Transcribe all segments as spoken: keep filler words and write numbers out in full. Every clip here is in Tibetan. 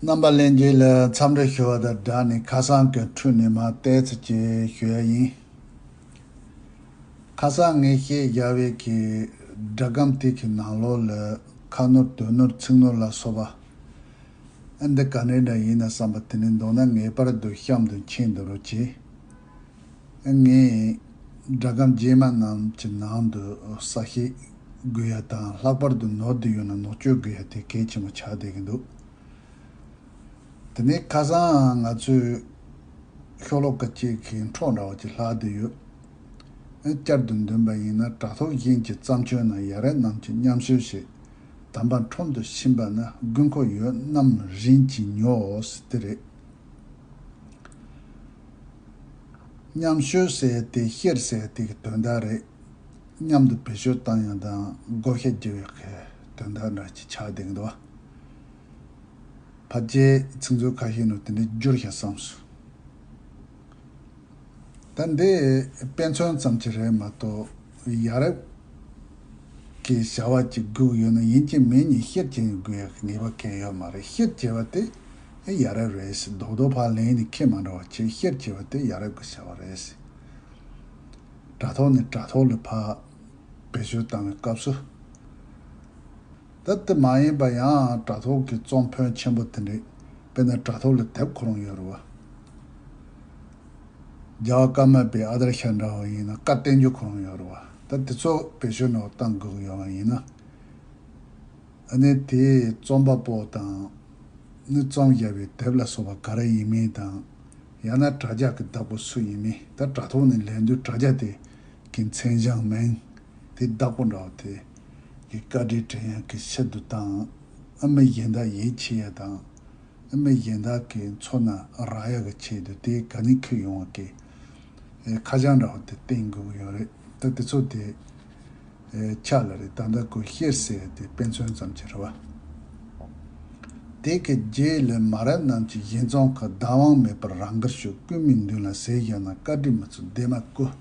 རྣམ་པ་ལྷན་རྒྱས་ལ་འཚམས་འདྲི་ཞུ་བ་དང་སྦྲགས་ནས། ཁ་སང་གི་འཕྲོས་ནས་མར་ཏོག་ཙམ་ཅིག་ཞུ་ཡ་ཡིན། ཁ་སང་ངས་བཤད་བཞག་པའི་གི་སྒྲ་སྒམ་དེ་གི་ནང་ལོགས་ལ་ཁ་ནོར་དོན་ནོར་ཚིག་ནོར་ལ་སོགས་པ། ཨ་འདི་ག་འདྲ་འདྲ་ཡིན་ན་བསམ་པ་དེ་ནི་མདོར་ན་ངེས་པར་དུ་གཤམ་དུ་མཁྱེན་དུ་རོགས་གྱིས། ངས་སྒྲ་སྒམ་རྗེས་མ་རྣམས་ཀྱི་ནང་དུ་གསལ་བཤད་དགོས་ཡ་དང་། ལྷག་པར་དུ་ནོར་དུ་ཡོད་ན་ནོར་བཅོས་དགོས་ཡ་དེ་གལ་ཆེན་པོ་ཆགས་བསྡད་ཀྱི་འདུག། དེ་ནས་ཁ་སང་ང་ཚོས་ཤོ་ལོ་ཀ་གཅིག་གི་འཕྲོ་འདྲ་བ་ཅིག་ལྷག་བསྡད་ཡོད། བསྐྱར་དུ་འདོན་པ་ཡིན་ན། དྲ་ཐོག་གཞན་གྱི་བརྩམས་ཆོས་ན་ཡ་རབས་རྣམས་ཀྱི་མཉམ་ཞུགས་ཤིག། དམ་པ་ཁྲོམ་དུ་ཕྱིན་པ་ན། དགོས་མཁོ་ཡོད་རྣམས་རིན་གྱིས་ཉོ་ཟེར་དེ་རེད། མཉམ་ཞུགས་ཟེར་དེ་བཤེར་ཟེར་དེ་གི་དོན་དག་རེད། མཉམ་དུ་བེད་སྤྱོད་བཏང་ཡ་དང་བགོ་བཤའ་རྒྱག་ཡ་གི་དོན་དག་འདྲ་ཅིག་ཆགས་བསྡད་ཀྱི་འདུག། ཕལ་ཆེར་ཚིག་མཛོད་ཁ་ཤས་ནང་དེ་འདྲ་བསྒྱུར་ཤག་བསམས་སོང་། ད་འདི་དཔེ་མཚོན་ཙམ་ཅིག་རེད་མ་གཏོགས། ཡ་རབས་ཀྱི་བྱ་བ་ཅིག་དགོས་ཡོད་ན། ཡིན་གཅིག་མིན་གཉིས་བཤེར་བྱེད་དགོས་ཡ་གི་ངེས་པ་གང་ཡོད་མ་རེད། བཤེར་བྱས་པ་དེ་ཡ་རབས་རེད་ཟེར། རྡོག་རྡོག་ཕར་ལེན་ནས་ཁྱེད་མ་འགྲོ་བ་བྱས། བཤེར་བྱས་པ་དེ་ཡ་རབས་ཀྱི་བྱ་བ་རེད་ཟེར། དྲ་ཐོག་ནས་དྲ་ཐོག་ལ་ཕར་བེད་སྤྱོད་བཏང་བའི་སྐབས་སུ། ད་དེ་མ་ཡིན་པ་ཡང་དྲ་ཐོག་གི་རྩོམ་ཕོན་ཆེན་པོ་དེ་འདྲས། དཔེར་ན་དྲ་ཐོག་ལ་དེབ་ཁོ་རང་ཡོད་རེད་བ། རྒྱལ་བ་ཀརྨ་པའི་ཨ་དར་ཤ་འདྲ་བ་ཡིན་ན་བཀའ་བསྟན་འགྱུར་ཁོ་རང་ཡོད་རེད་བ། ད་དེ་ཚོ་བེད་སྤྱོད་ནང་བཏང་དགོས་ཡོད་པ་ཡིན་ན། ཨ་ནི་དེའི་རྩོམ་པ་པོ་དང་། ནི་རྩོམ་བཞག་པའི་དེབ་ལ་སོགས་པ་ག་རེ་ཡིན་མིན་དང་། ཡང་ན་དྲ་རྒྱ་གི་བདག་པོ་སུ་ཡིན་མིན། ད་དྲ་ཐོག་ནས་ལེན་དུས་དྲ་རྒྱ་དེ་གི་མཚན་བྱང་མིང་དེ་བདག་པོ་འདྲ་བ་དེ་གི་བཀའ་འདྲི་དྲན་ཡག་གི་ཆེད་དུ་དང་། ཨ་མི་གཞན་དག་ཡིད་ཆེས་ཡ་དང་། ཨ་མི་གཞན་དག་གི་ཚོར་སྣང་རག་ཡག་གི་ཆེད་དུ་དེ་ག་ནས་འཁྱེར་ཡོང་བ་གི་ཨེ་ཁ་བྱང་འདྲ་བ་དེ་བསྟན་དགོས་ཀྱི་ཡོད་རེད། ད་དེ་ཚོ་དེ་ཨེ་ཆ་ལ་རེད། ད་ལྟ་ཁོ་བཤེར་ཟེར་དེ་དཔེ་མཚོན་ཙམ་ཅིག་རེད་བ། དེ་གི་རྗེས་ལ། མ་རབས་རྣམས་ཀྱི་བཞེད་རྩོམ་ཁག། བདག་དབང་མེད་པར་རང་དགར་ཞུ། སྐུ་མིའི་མདུན་ལ་གཟིགས་བཞག་ན། བཀའ་དྲིན་མི་ཚུགས་བདེ་མ་བསྐུལ།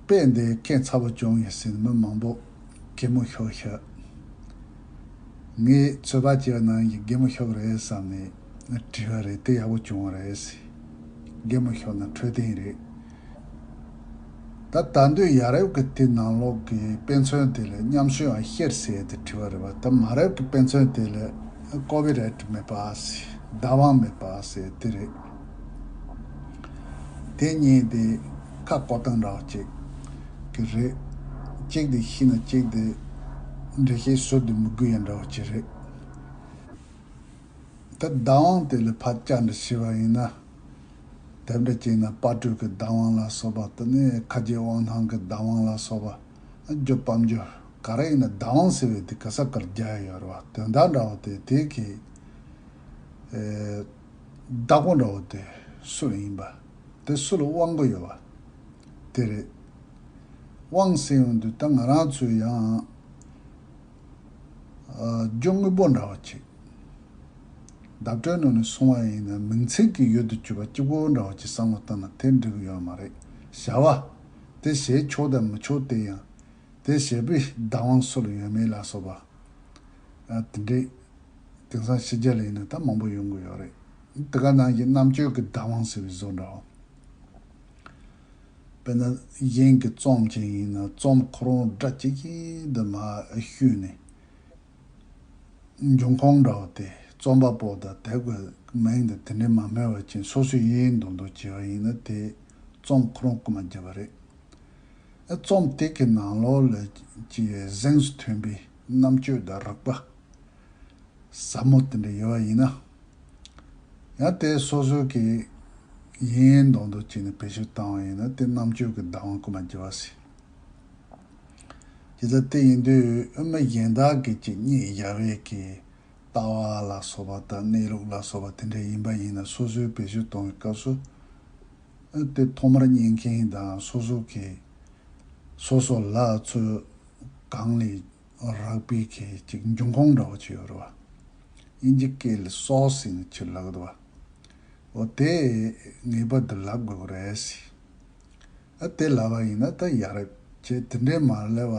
དཔེ་འདི་ཁྱད་མཚར་པོ་བྱུང་ཡོད་ཟེར་ནས་མི་མང་པོ་གད་མོ་ཤོར་ཤག། ངས་ཚོད་དཔག་བྱས་པ་ནང་བཞིན་གད་མོ་ཤོར་གི་རེད་བསམ་ནས་བྲིས་པ་རེད། དེ་ཡག་པོ་བྱུང་བ་རེད་ཟེར། གད་མོ་ཤོར་ན་འཕྲོད་བསྟེན་རེད། ད་ད་འདོད་ཡ་རབས་ཀྱི་དེ་ནང་ལོགས་ཀྱི་དཔེ་མཚོན་དེ་ལ་མཉམ་ཞུགས་ཨ་བཤེར་ཟེར་དེ་བྲིས་པ་རེད་བ། ད་མ་རབས་ཀྱི་དཔེ་མཚོན་དེ་ལ་ཀོ་པི་རའེ་ཊི་མེད་པ་ཟེར། བདག་དབང་མེད་པ་ཟེར་དེ་རེད། དེ་གཉིས་དེ་ཁ་བསྐོར་སྟངས་འདྲ་བ་ཅིག་གི་རེད། གཅིག་དེ་ཤེས་ན་གཅིག་དེ་འགྲེལ་བཤད་ཟུར་དུ་མི་དགོས་ཡ་འདྲ་བ་ཅིག་རེད། ད་བདག་དབང་དེ་ལ་ཕར་བཅར་འདྲི་བྱས་པ་ཡིན་ན། དེ་འདྲ་བྱས་ན་དཔལ་སྤྲུལ་གྱི་བདག་དབང་ལ་སོགས་པ། དེ་ནས་ཁ་རྗེ་དབང་ཐང་གི་བདག་དབང་ལ་སོགས་པ། རྒྱུ་དཔལ་འབྱོར་ག་རེ་ཡིན་ན་བདག་དབང་ཟེར་བའི་དེ་ག་ས་གར་རྒྱག་ཡ་ཡོད་རེད་བ། དོན་དག་འདྲ་བོ་དེ་དེ་གི་ཨེ་བདག་པོ་འདྲ་བོ་དེ་སུ་ཡིན་པ་དེ་སུ་ལ་དབང་གི་ཡོད་པ་དེ་རེད། དབང་ཟེར་ཡོང་དུས་ད་ང་རང་ཚོས་ཡང་ཨ་རྒྱུ་དངོས་པོ་འདྲ་བ་ཅིག། བརྡ་སྤྲོད་ནང་ནས་གསུངས་པ་ཡིན་ན། མིང་ཚིག་གི་ཡུལ་དུ་གྱུར་པ་གཅིག་པོ་འདྲ་བ་ཅིག་བསམ་བློ་བཏང་ན་དེ་འགྲིག་གི་ཡོད་མ་རེད། བྱ་བ་དེ་བྱེད་ཆོག་དང་མི་ཆོག་དེ་ཡང་། དེ་བྱེད་པའི་བདག་དབང་སུ་ལ་ཡོད་མེད་ལ་སོགས་པ། ཨ་དེ་འདྲའི་དེང་སང་ཕྱི་རྒྱལ་ལ་ཡིན་ན་ད་མང་པོ་ཡོང་གི་ཡོད་རེད། དེ་ག་ནང་བཞིན་རྣམ་དཔྱོད་ཀྱི་བདག་དབང་ཟེར་བའི་བཟོ་འདྲ་བ། དཔེར་ན་གཞན་གྱི་རྩོམ་ཅིག་ཡིན་ན། རྩོམ་ཁོ་རང་སྒྲ་ཇི་བཞིན་དུ་མར་བཤུས་ནས། འབྱུང་ཁུངས་འདྲ་བོ་དེ། རྩོམ་པ་པོ་དང་དེབ་ཀྱི་མིང་དང་དེ་འདྲའི་མ་སྨོས་པ་ཅན་སོ་སོའི་ཡིན་ཡིན་མདོག་མདོག་བྱས་པ་ཡིན་ན། དེ་རྩོམ་ཁོ་རང་རྐུ་མ་བརྒྱབ་པ་རེད། ཨ་རྩོམ་དེ་གི་ནང་ལོགས་ལ་ཅིག་གཟེངས་སུ་ཐོན་པའི་རྣམ་དཔྱོད་དང་རིག་པ་ཟབ་མོ་དེ་འདྲ་ཡོད་པ་ཡིན་ན། ཡང་དེ་སོ་སོ་གི་ཡིན་ཡིན་མདོག་མདོག་བྱས་ནས་བེད་སྤྱོད་བཏང་བ་ཡིན་ན། དེ་རྣམ་དཔྱོད་ཀྱི་བདག་དབང་རྐུ་མ་བརྒྱབ་པ་ཟེར། དེ་ལྟར་དེ་ཡིན་དུས་ཨ་མི་གཞན་དག་གིས་ཅིག་རྙེད་བཞག་པའི་གི་ལྟ་བ་ལ་སོགས་པ་དང་གནས་ལུགས་ལ་སོགས་པ་དེ་འདྲ་ཡིན་པ་ཡིན་ན། སོ་སོས་བེད་སྤྱོད་གཏོང་བའི་སྐབས་སུ་ཨ་དེ་ཐོག་མར་རྙེད་མཁན་དང་། སོ་སོ་གི་སོ་སོ་ལ་ཚོད་གང་ལས་རག་པའི་གི་ཅིག་འབྱུང་ཁུངས་འདྲ་བོ་ཅིག་ཡོད་རེད་བ། དབྱིན་ཇི་སྐད་ལ་སོར་སི་ཟེར་ནས་ཅིག་ལབ་ཀྱི་འདུག་བ། འོ་དེ་ངེས་པར་དུ་ལབ་དགོས་ཀྱི་རེད་ཟེར། ཨ་དེ་ལབ་པ་ཡིན་ན་ད་ཡག་རེད་ཅེས། དེ་འདྲའི་མ་ལབ་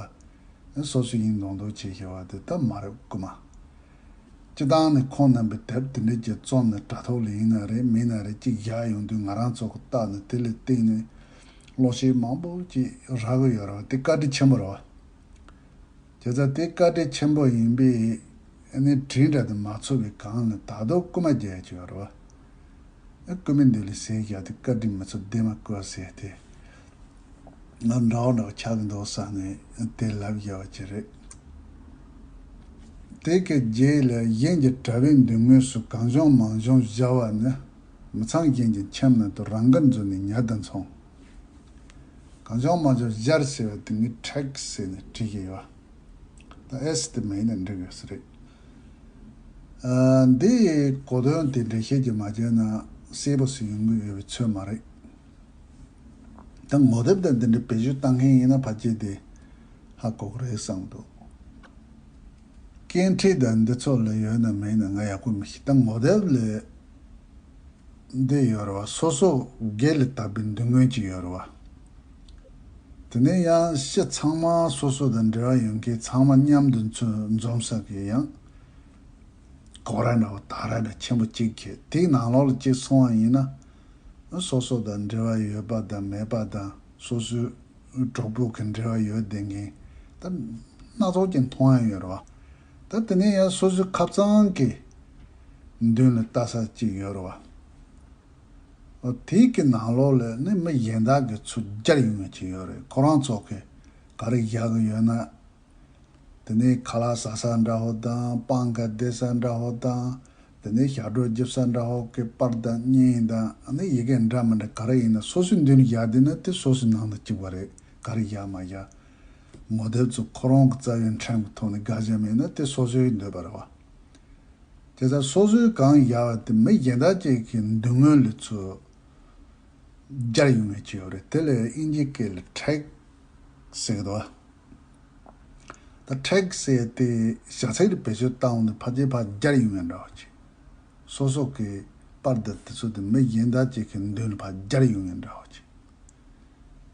པ་སོ་སོ་ཡིན་མདོག་མདོག་བྱས་བཞག་པ་དེ་ད་མ་རེད་རྐུ་མ། སྤྱི་བཏང་ནས་ཁོང་རྣམ་པའི་དེབ་དེ་འདྲ་ཅིག་རྩོམ་ནས་དྲ་ཐོག་ལ་ཡིན་ན་རེད་མིན་ན་རེད་ཅིག་བཞག་ཡོང་དུས་ང་རང་ཚོ་གི་ལྟ་ནས་དེ་ལ་བརྟེན་ནས་གློག་ཤེལ་མང་པོ་ཅིག་རག་གི་ཡོད་རེད་བ། དེ་བཀའ་དྲིན་ཆེན་པོ་རེད་བ། བྱས་ཙང་དེ་བཀའ་དྲིན་ཆེན་པོ་ཡིན་པས་ཨ་ནི་དྲིན་འདྲ་དུ་མ་ཚོར་བའི་སྒང་ལ་ད་དུང་རྐུན་མ་རྒྱག་ཡ་ཅིག་ཡོད་རེད་བ། ཨ་རྐུན་མའི་མདུན་ལ་ཟས་བཞག་དེ་བཀའ་དྲིན་མི་ཚོར་བདེ་མ་བསྐོས་ཟེར་ཏེ། ང་འདྲ་བོ་འདྲ་བོ་ཆགས་ཀྱི་འདུག་བསམ་ནས་དེ་ལབ་བཞག་པ་ཅིག་རེད། དེ་གི་རྗེས་ལ་གཞན་གྱི་གྲྭ་པའི་མདུན་ངོས་སུ་གང་བྱུང་མང་བྱུང་བཞག་པ་ནི་མི་ཚང་གཞན་གྱི་ཁྱིམ་ནང་དུ་རང་དགར་འཛུལ་ནས་ཉལ་དུ་སོང་། གང་བྱུང་མང་བྱུང་བཞག་ཟེར་བ་དེ་ངས་ཁྲེག་ཟེར་ནས་བྲིས་ཀྱི་ཡོད། ད་ཨེས་དེ་མེད་ན་འགྲིག་ཡོད་ས་རེད། ཨ། འདི་གོ་དོན་དེ་འགྲེལ་བཤད་ཅིག་མ་བྱས་ན་གསལ་པོ་ཞིག་ཡོང་གི་ཡོད་པའི་ཚོད་མ་རེད། ད་ངོ་དེབ་དང་འདི་འདྲའི་བེད་སྤྱོད་བཏང་མཁན་ཡིན་ན་ཕལ་ཆེར་དེ་ཧ་གོ་གི་རེད་བསམ་འདུག་སྐད་འཕྲིན་དང་འདི་ཚོ་ལ་ཡོད་ན་མེད་ན་ང་ཡག་པོ་མི་ཤེས། ད་ངོ་དེབ་ལ་འདི་ཡོད་རེད་བ། སོ་སོ་སྒེར་ལ་བཏབ་པའི་མདུན་ངོས་ཅིག་ཡོད་རེད་བ། དེ་ནས་ཡང་ཕྱི་ཚང་མ་སོ་སོ་དང་འབྲེལ་བ་ཡོད་མཁན་ཚང་མ་མཉམ་དུ་ཚུར་འཛོམས་ས་གི་ཡང་སྒོ་ར་འདྲ་བོ་དར་ར་འདྲ་ཆེན་པོ་གཅིག་གི་དེའི་ནང་ལོགས་ལ་གཅིག་སོང་བ་ཡིན་ན་སོ་སོ་དང་འབྲེལ་བ་ཡོད་པ་དང་མེད་པ་དང་སོ་སོའི་གྲོགས་པོ་གི་འབྲེལ་བ་ཡོད་བསྡད་མཁན་ད་སྣ་ཚོགས་ཀྱི་མཐོང་ཡ་ཡོད་རེད་བ། ད་དེ་ནས་ཡང་སོ་སོའི་ཁ་སང་གི་མདུན་ལ་ལྟ་ས་གཅིག་ཡོད་རེད་བ། འོ་དེའི་གི་ནང་ལོགས་ལ་ནི་མི་གཞན་དག་གི་ཚུར་སྦྱར་ཡོང་ཡ་ཅིག་ཡོད་རེད། ཁོ་རང་ཚོ་གི་ག་རེ་བཞག་གི་ཡོད་ན། དེ་ནས་ཁ་ལག་ཟ་ས་འདྲ་བོ་དང་སྤང་ཁ་བསྡད་ས་འདྲ་བོ་དང་དེ་ནས་ཞབས་བྲོ་རྒྱབ་ས་འདྲ་བོ་གི་པར་དང་བརྙན་དང་ཨ་ནི་ཡི་གེ་འདྲ་མི་འདྲ་ག་རེ་ཡིན་ན་སོ་སོའི་མདུན་ལ་བཞག་བསྡད་ན་དེ་སོ་སོའི་ནང་དུ་བཅུག་པ་རེད། ག་རེ་བཞག་མ་བཞག་ངོ་དེབ་ཚོ་ཁོ་རང་གི་རྩ་བའི་ཕྲན་གྱི་ཐོག་ནས་དགའ་བཞག་མེད་ན་དེ་སོ་སོའི་འདོད་པ་རེད་བ། དེ་ལྟར་སོ་སོའི་གང་བཞག་པ་དེ་མི་གཞན་དག་ཅིག་གི་མདུན་ངོས་ལ་ཚུར་སྦྱར་ཡོང་ཡ་ཅིག་ཡོད་རེད། དེ་ལ་དབྱིན་ཇིའི་སྐད་ལ་ཁྲེག་ཟེར་གི་འདུག་བ། ད་ཁྲེག་ཟེར་དེ་བྱ་ཚིག་ལ་བེད་སྤྱོད་བཏང་ནས་ཕལ་ཆེར་ཕར་སྦྱར་ཡོང་ཡ་འདྲ་བ་ཅིག་སོ་སོ་གི་པར་འདི་དེ་ཚོ་དེ་མི་གཞན་དག་ཅིག་གི་མདུན་ལ་ཕར་སྦྱར་ཡོང་ཡ་འདྲ་བ་ཅིག་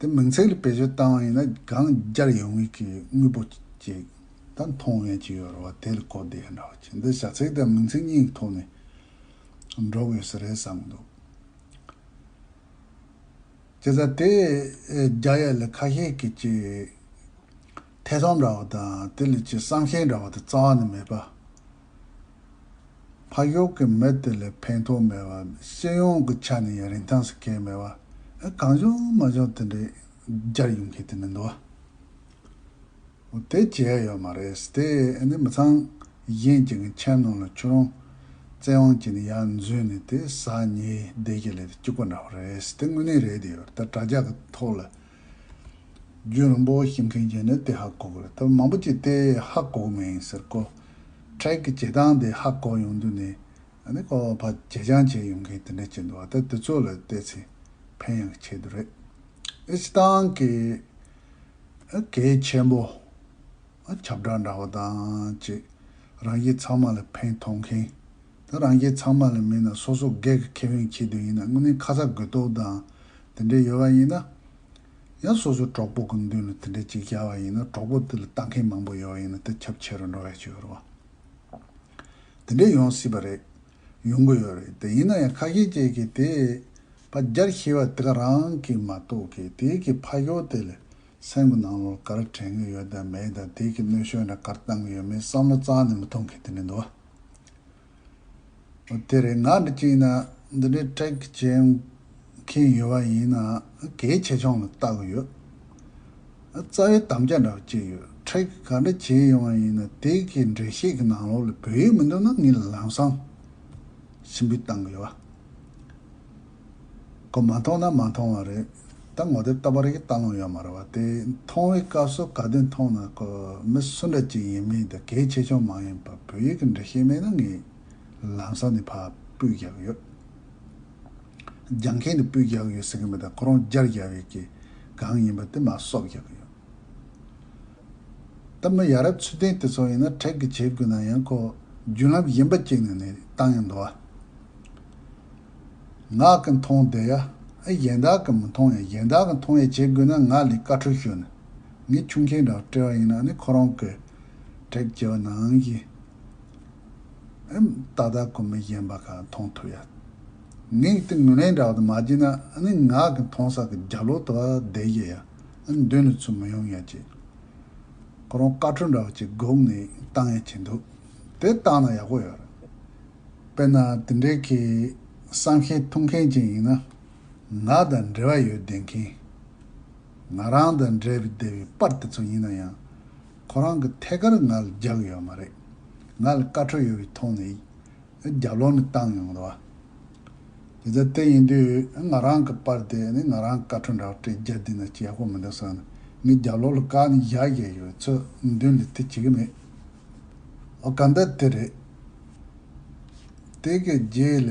དེ་མིང་ཚིག་ལ་བེད་སྤྱོད་བཏང་བ་ཡིན་ན་གང་སྦྱར་ཡོང་བའི་གི་དངོས་པོ་ཅིག་ད་མཐོང་ཡས་ཅིག་ཡོད་རེད་བ། དེ་ལ་གོ་བདེ་འདྲ་བ་ཅིག་འདི་བྱ་ཚིག་དང་མིང་ཚིག་གཉིས་ཀྱི་ཐོག་ནས་འགྲོ་དགོས་ས་རེད་བསམ་གི་འདུག་བྱས་ཙང་དེ་རྒྱག་ཡས་ལ་ཁ་ཤས་ཀྱི་ཅིག་ཐེ་ཚོམ་འདྲ་བ་དང་དེ་ལ་ཅིག་བསམ་ཤེས་འདྲ་བ་དེ་རྩ་བ་ནས་མེད་པ། ཕ་ཡུལ་གྱི་མི་དེ་ལ་ཕན་ཐོགས་མེད་པ། སྤྱི་ཡོངས་ཀྱི་ཆ་ནས་ཡང་རིན་ཐང་ཟེར་མཁན་མེད་པ། གང་བྱུང་མང་བྱུང་དེ་འདྲའི་སྦྱར་ཡོང་མཁན་དེ་འདྲ་འདུག་བ། དེ་བྱས་ཡོད་མ་རེད། དེ་ནི་མི་ཚང་གཞན་གྱི་ཁྱིམ་ནང་ལ་ཁྱོད་རང་བཙན་དབང་བྱས་ནས་ཡར་འཛུལ་ནས་དེ་ཟ་ཉལ་བསྡད་ཀྱི་ལས་དེ་སྐྱུག་པ་འདྲ་བ་རེད། དེ་དངོས་གནས་རེད་དེ་ཡོད་ད་དྲ་རྒྱ་གི་ཐོག་ལ། རྒྱུན་རིང་པོ་ཞིག་མཁན་ཅིག་ནི་དེ་ཧ་གོ་གི་རེད། ད་མང་པོ་ཅིག་དེ་ཧ་གོ་གི་མིན་ཟེར་གོ། ཁྲེག་གི་བྱེད་སྟངས་དེ་ཧ་གོ་ཡོང་དུས་ནས་ཨ་ནི་ཁོ་ཕར་བྱེད་སྦྱང་བྱས་ཡོང་མཁན་དེ་འདྲ་ཅིག་འདུག་ད་དེ་ཚོ་ལ་བལྟས་ཚེ་ཕན་ཡག་ཆེད་དུ་རེད། ཨེ་སྤྱི་བཏང་གི་ཨ་གལ་ཆེན་པོ། ཨ་ཁྱབ་བསྒྲགས་འདྲ་བོ་དང་ཅིག་རང་བཞིན་ཚང་མ་ལ་ཕན་ཐོགས་མཁན། ད་རང་བཞིན་ཚང་མ་ལ་མིན་ན་སོ་སོ་སྒེར་གྱི་ཁེ་ཕན་ཆེད་དུ་ཡིན་ན་དངོས་གནས་ཁ་ཚ་དགོས་གཏུགས་དང་དེ་འདྲ་ཡོད་པ་ཡིན་ན། ཡང་སོ་སོའི་གྲོགས་པོ་གི་མདུན་ལ་དེ་འདྲ་ཅིག་བཞག་པ་ཡིན་ན་གྲོགས་པོ་དེ་ལ་ལྟ་མཁན་མང་པོ་ཡོད་པ་ཡིན་ན་དེ་ཁྱབ་ཆེ་རུ་འགྲོ་ཡ་ཅིག་ཡོད་རེད་བ། དེ་འདྲ་ཡོང་སྲིད་པ་རེད། ཡོང་གི་ཡོད་རེད། དེ་ཡིན་ན་ཡང་ཁ་ཤས་ཅིག་གིས་དེ་ཕར་སྦྱར་ཤེས་པ་དེ་ག་རང་གིས་མ་གཏོགས་གི་དེ་གི་ཕ་ཡུལ་དེ་ལ་སེམས་ཀྱི་ནང་ལོགས་ག་རེ་དྲན་གི་ཡོད་དམ་མེད་དམ་དེ་གི་གནོན་ཤུགས་འདྲ་ག་རེ་བཏང་གི་ཡོད་མེད་བསམ་བློ་རྩ་ནས་མི་གཏོང་མཁན་དེ་འདྲ་འདུག་བ། དེ་རེད། ང་འདྲ་ཅིག་ཡིན་ན་འདི་འདྲའི་ཁྲེག་བྱེད་མཁན་ཡོད་པ་ཡིན་ན་གལ་ཆེ་ཆུང་ལ་བལྟ་གི་ཡོད། རྩ་བའི་དམ་བཅའ་འདྲ་བ་ཅིག་ཡོད། ཁྲེག་ག་འདྲ་བྱེད་ཡོང་བ་ཡིན་ན་དེ་གི་འགྲེལ་བཤད་ཀྱི་ནང་ལོགས་ལ་བོད་ཡིག་མི་འདུག་ན་ངས་ལམ་སང་ཕྱིར་འབུད་བཏང་གི་ཡོད་བ། ཁོ་མ་མཐོང་ན་མ་མཐོང་བ་རེད། ད་ངོ་དེབ་ལྟ་བར་གྱི་ལྟ་ལོང་ཡོད་མ་རེད་བ། དེ་མཐོང་བའི་སྐབས་སུ་ག་དུས་མཐོང་ན་ཁོ་མི་སུ་འདྲ་ཅིག་ཡིན་མིན་དང་གལ་ཆེ་ཆུང་མ་ཡིན་པར་བོད་ཡིག་གི་འགྲེལ་བཤད་མེད་ན་ངས་ལམ་སང་ནས་ཕར་སྤུས་རྒྱག་གི་ཡོད། སྦྱང་མཁན་དུ་སྤུས་རྒྱག་གི་ཡོད་ཟེར་གི་མེད་ད་ཁོ་རང་སྦྱར་རྒྱག་པའི་གི་གང་ཡིན་པ་དེ་མར་གསོག་རྒྱག་གི་ཡོད། ད་མི་ཡ་རབས་ཚུལ་ལྡན་དེ་ཚོ་ཡིན་ན་ཁྲེག་གི་བྱེད་དགོས་ན་ཡང་ཁོ་བརྒྱུད་ལམ་གཞན་པ་ཅིག་ནས་ནས་བཏང་ཡང་འདུག་བ། ངག་གི་མཐོང་བསྡད་ཡ། ཨ་གཞན་དག་གི་མི་མཐོང་ཡ། གཞན་དག་གི་མཐོང་ཡ་བྱེད་དགོས་ན་ང་ལ་བཀའ་འཁྲོལ་ཞུ་ནས་ངས་ཆུང་མཁན་འདྲ་བ་སྤྲད་པ་ཡིན་ན་ནི་ཁོ་རང་གི་ཁྲེག་བྱེད་པ་ནང་བཞིན། ཨེམ་ཏག་ཏག་ཁོ་མི་གཞན་པ་ག་མཐོང་ཐུབ་ཡ། ངས་དེ་ངོས་ལེན་འདྲ་བ་དུ་མ་བྱས་ན་ཨ་ནི་ང་གི་མཐོང་ས་གི་རྒྱབ་ལོགས་དུ་བསྡད་ཡ་ཡ། ཨ་ནི་མདུན་ལ་ཚུར་མི་ཡོང་ཡ་ཅིག་ཁོ་རང་བཀའ་འཁྲོལ་འདྲ་བ་ཅིག་སྒུག་ནས་བཏང་ཡ་ཅིག་འདུག་དེ་བཏང་ན་ཡག་པོ་ཡོད་རེད། དཔེར་ན་དེ་འདྲའི་གི་བསམ་ཤེས་ཐུབ་མཁན་ཅིག་ཡིན་ན། ང་དང་འབྲེལ་བ་ཡོད་བསྡད་མཁན། ང་རང་དང་འབྲེལ་བའི་བསྡད་པའི་པར་དེ་ཚོ་ཡིན་ན་ཡང་། ཁོ་རང་གི་ཐད་ཀར་ང་ལ་རྒྱག་ཡོད་མ་རེད། ང་ལ་བཀའ་འཁྲོལ་ཡོད་པའི་ཐོག་ནས་རྒྱབ་ལོགས་ནས་བཏང་ཡོང་འདུག་བ། དེ་ཚོ་དེ་ཡིན་དུས་ང་རང་གི་པར་དེ་ནི་ང་རང་བཀའ་འཁྲོལ་འདྲ་བ་སྤྲད་རྒྱག་བསྡད་ན་ཅི་ཡག་པོ་མི་འདུག་བསམ་ནས་ངས་རྒྱབ་ལོགས་ལ་བཀག་ནས་བཞག་བཞག་ཡོད་ཚོད་མདུན་ལ་དེ་བྱེད་ཀྱི་མེད། ཨོ་ག་འདྲ་དེ་རེད། དེ་གི་རྗེས་ལ།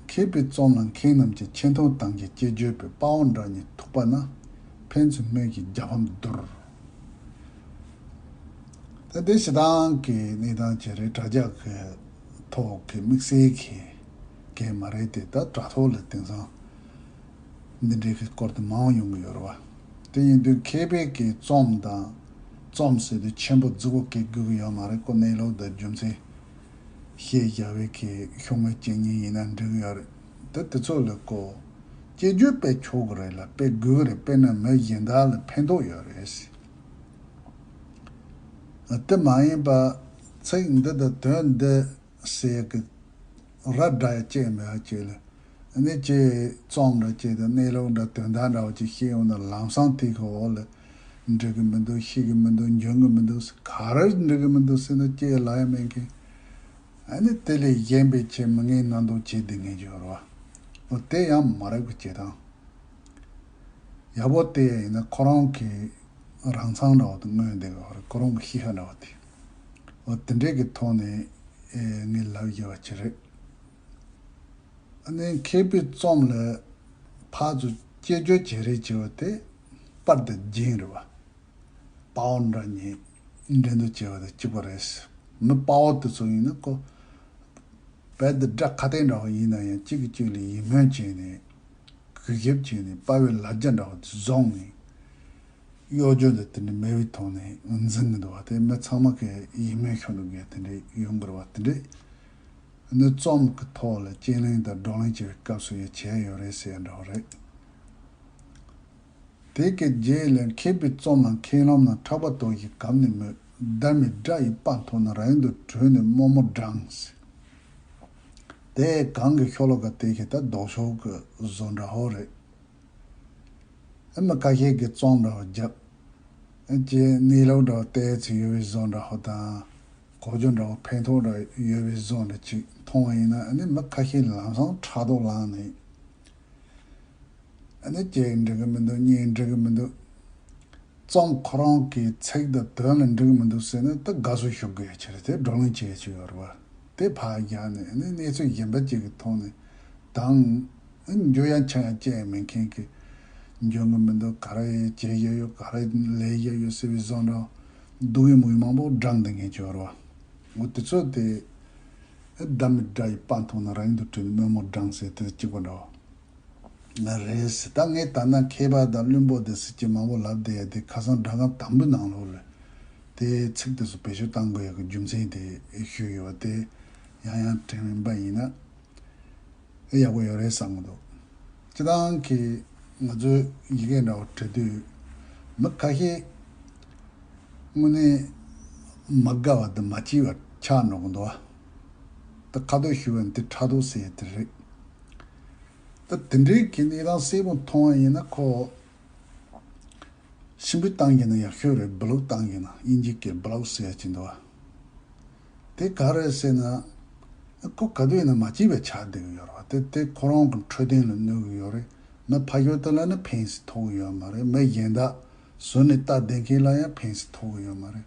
མཁས་པའི་རྩོམ་ལ་མཁས་རྣམས་ཀྱིས་ཆེ་མཐོང་དང་གི་སྐྱེ་བརྗོད་པའི་དཔའ་བོ་འདྲ་ཉིད་ཐུག་པ་ན། ཕན་ཚུན་སྨོད་ཀྱི་རྒྱལ་ཕམ་བསྡུར། ད་དེ་ཞེ་སྡང་གི་གནས་སྟངས་ཅིག་རེད། དྲ་རྒྱ་གི་ཐོག་གི་དམིགས་བསལ་གྱི་གལ་མ་རེད་དེ། ད་དྲ་ཐོག་ལ་དེང་སང་འདི་འདྲའི་གི་སྐོར་དུ་མང་བ་ཡོང་གི་ཡོད་རེད་བ། དེ་ཡིན་དུས་མཁས་པའི་གི་རྩོམ་དང་རྩོམ་ཟེར་དུས་ཆེན་པོ་རྫིག་པོ་གི་དགོས་ཀྱི་ཡོད་མ་རེད། ཁོ་གནས་ལུགས་དང་རྒྱུ་མཚན་ཤེས་བྱ་བའི་གི་ཤོག་ངོས་གཅིག་གཉིས་ཡིན་ན་འགྲིག་གི་ཡོད་རེད། དེ་དེ་ཚོ་ལ་ཁོ་སྐྱེ་རྒྱུ་དཔེ་ཆོག་གི་རེད་ལ་དཔེ་དགོས་གི་རེད། དཔེར་ན་མི་གཞན་དག་ལ་ཕན་ཐོགས་ཡོད་རེད། དེ་མ་ཡིན་པ་ཚིག་འདི་དང་དོན་འདི་ཟེར་གི་ར་འདྲ་ཡ་བཅས་མེད་པ་བཅས་ལ། ཨ་ནི་ཅིག་རྩོམ་འདྲ་ཅིག་དང་གནས་ལུགས་འདྲ་དོན་དག་འདྲ་བ་ཅིག་ཤེས་ཡོང་ན་ལམ་སང་དེ་གི་འོག་ལ་འགྲིག་གི་མི་འདུག་ཤེས་གི་མི་འདུག་འཇོན་གི་མི་འདུག་ག་རེ་འགྲིག་གི་མི་འདུག་ཟེར་ན་ཅིག་ལབ་ཡ་མེད་མཁན། ཨ་ནི་དེ་ལས་གཞན་པའི་ཆེད་མི་ངན་ནང་དུ་བྱེད་བསྡད་མཁན་ཅིག་ཡོད་རེད་བ། འོ་དེ་ཡང་མ་རེད་གི་བྱེད་སྟངས། ཡག་པོ་བལྟས་ཡིན་ན་ཁོ་རང་གི་རང་མཚང་འདྲ་བོ་དེ་མངོན་བསྡད་ཡོད་རེད། ཁོ་རང་གི་གཤིས་ཀ་འདྲ་བོ་དེ། འོ་དེ་འདྲས་ཀྱི་ཐོག་ནས་ཨེ་ངས་ལབ་ཡོད་པ་ཅིག་རེད། ཨ་ནི་མཁས་པའི་རྩོམ་ལ་ཕར་ཚུར་སྐྱེ་བརྗོད་བྱེད་རེས་བྱེད་པ་དེ་པར་དང་རྒྱན་རེད་བ། དཔའ་བོ་འདྲ་ཉིད་འགྲན་བསྡུར་བྱེད་པ་དང་གཅིག་པ་རེད། མི་དཔའ་བོ་དེ་ཚོ་ཡིན་ན་ཁོ་རྦད་དེ་དགྲ་ཁ་གཏད་འདྲ་བ་ཡིན་ན་ཡང་གཅིག་གིས་གཅིག་ལ་ཡིད་སྨོན་བྱས་ནས། གུས་ཞབས་བྱས་ནས་དཔའ་བོའི་ལ་རྒྱ་འདྲ་བ་དེ་བཟུང་ནས། གཡོ་སྒྱུ་འདི་དེ་འདྲ་མེད་པའི་ཐོག་ནས་འཛིན་གྱི་འདུག་བ། དེ་མི་ཚང་མ་གི་ཡིད་སྨོན་ཤོར་འདུག་གས་དེ་འདྲ་ཡོང་དགོས་རེད་བ། དེ་འདྲ་ནི་རྩོམ་གྱི་ཐོག་ལ་དཔྱད་གླེང་དང་བགྲོ་གླེང་བྱེད་པའི་སྐབས་སུ་ཡང་བྱས་ཡོད་རེད་ཟེར་ཡ་འདྲ་བ་རེད། དེ་གི་རྗེས་ལ་མཁས་པའི་རྩོམ་ལ་མཁས་རློམ་ན་ཕྲག་པ་དོག་གིས་གབ་ནས་མོད། བདག་མེད་དགྲ་ཡི་དཔའ་མཐོང་ན། རང་ཡུལ་དུ་བྲོས་ནས་རྨོ་མོ་འགྲངས། དེ་གངས་ཀྱི་ཤོ་ལོ་ཀ་དེ་གི་ད་ལྡོག་ཕྱོགས་ཀྱི་བཟོ་འདྲ་བོ་རེད། ཨ་མི་ཁ་ཤས་ཀྱིས་རྩོམ་འདྲ་བོ་བརྒྱབ། ཨ་ཅེ་གནས་ལུགས་འདྲ་བོ་ཏོག་ཙམ་ཡོད་པའི་བཟོ་འདྲ་བོ་དང་། གོ་རྒྱུ་འདྲ་བོ་ཕན་ཐོགས་འདྲ་ཡོད་པའི་བཟོ་འདྲ་ཅིག་མཐོང་བ་ཡིན་ན། ཨ་ནི་མི་ཁ་ཤས་ལམ་སང་ཕྲག་དོག་ལངས་ནས། ཨ་ནི་ཅིག་འགྲིག་གི་མི་འདུག་གཉིས་འགྲིག་གི་མི་འདུག་རྩོམ་ཁོ་རང་གི་ཚིག་དང་དོན་ལ་འགྲིག་གི་མི་འདུག་ཟེར་ན་ད་དགའ་བསུ་ཞུ་དགོས་ཡ་ཅིག་རེད། དེ་བགྲོ་གླེང་བྱེད་ཡ་ཅིག་ཡོད་རེད་བ། དེ་ཕར་བཞག་ནས་ཨ་ནི་གནས་ཚུལ་གཞན་པ་ཅིག་གི་ཐོག་ནས་དང་། ཨ་ནི་འགྱོ་ཡ་འཆམ་ཡ་ཅི་ཡང་མེད་མཁན་གྱི། འཇོན་གི་མི་འདུག་ག་རེ་བྱེད་ཡ་ཡོད། ག་རེ་ལས་ཡ་ཡོད་ཟེར་བའི་བཟོ་འདྲ་སྡུག་གི་མུག་མང་པོ་བགྲངས་བསྡད་མཁན་ཅིག་ཡོད་རེད་བ། འོ་དེ་ཚོ་དེ་བདག་མེད་དགྲ་ཡི་དཔའ་མཐོང་ན། རང་ཡུལ་དུ་བྲོས་ནས་རྨོ་མོ་འགྲངས་ཟེར་དེ་གཅིག་པ་འདྲ་བ། ང་རེད་ཟེར། ད་ངས་ད་ནང་མཁས་པ་དང་བླུན་པོ་དེ་ཟེར་གྱི་མང་པོ་ལབ་བསྡད་ཡ་དེ་ཁ་སང་སྒྲ་སྒམ་དང་པོའི་ནང་ལོགས་ལ་དེ་ཚིག་དེ་ཚོ་བེད་སྤྱོད་གཏང་དགོས་ཡ་གི་རྒྱུ་མཚན་དེ་ཞུས་ཡོད་པ་དེ་ཡང་ཡང་དྲན་པ་ཡིན་ན་ཨེ་ཡག་པོ་ཡོད་རེད་བསམ་གི་འདུག་སྤྱིར་བཏང་གི་ང་ཚོའི་ཡི་གེ་འདྲ་བོ་འབྲི་དུས་མི་ཁ་ཤས་དངོས་གནས་མ་དགའ་བ་དང་མ་སྐྱིད་པ་ཆགས་འགྲོ་གི་འདུག་ད་ཁ་ཐུག་ཞུས་པ་ནི་དེ་ཕྲག་དོག་ཟེར་ཡ་དེ་རེད། ད་དེ་འདྲའི་གི་གནས་སྟངས་གསལ་པོ་མཐོང་བ་ཡིན་ན་ཁོ་གཤིན་པོའི་གཏམ་གྱི་ནང་ཡག་ཤོས་རེད། བྷ་ལོག་གཏམ་གྱི་ནང་དབྱིན་ཇི་སྐད་བྷ་ལོག་ཟེར་ཡ་ཅིག་འདུག་བ། དེ་ག་རེ་ཟེར་ན། ཁོ་ག་དུས་ཡིན་ན་མ་སྐྱིད་པའི་ཆགས་བསྡད་ཀྱི་ཡོད་རེད་བ། དེ་དེ་ཁོ་རང་གི་འཕྲོད་བསྟེན་ལ་གནོད་ཀྱི་ཡོད་རེད། མི་ཕ་ཤོད་དེ་ལ་ནི་ཕན་སེ་ཐོགས་ཀྱི་ཡོད་མ་རེད། མི་གཞན་དག་ཟུར་ནས་ལྟ་བསྡད་མཁན་ལ་ཡང་ཕན་སེ་ཐོགས་ཀྱི་ཡོད་མ་རེད།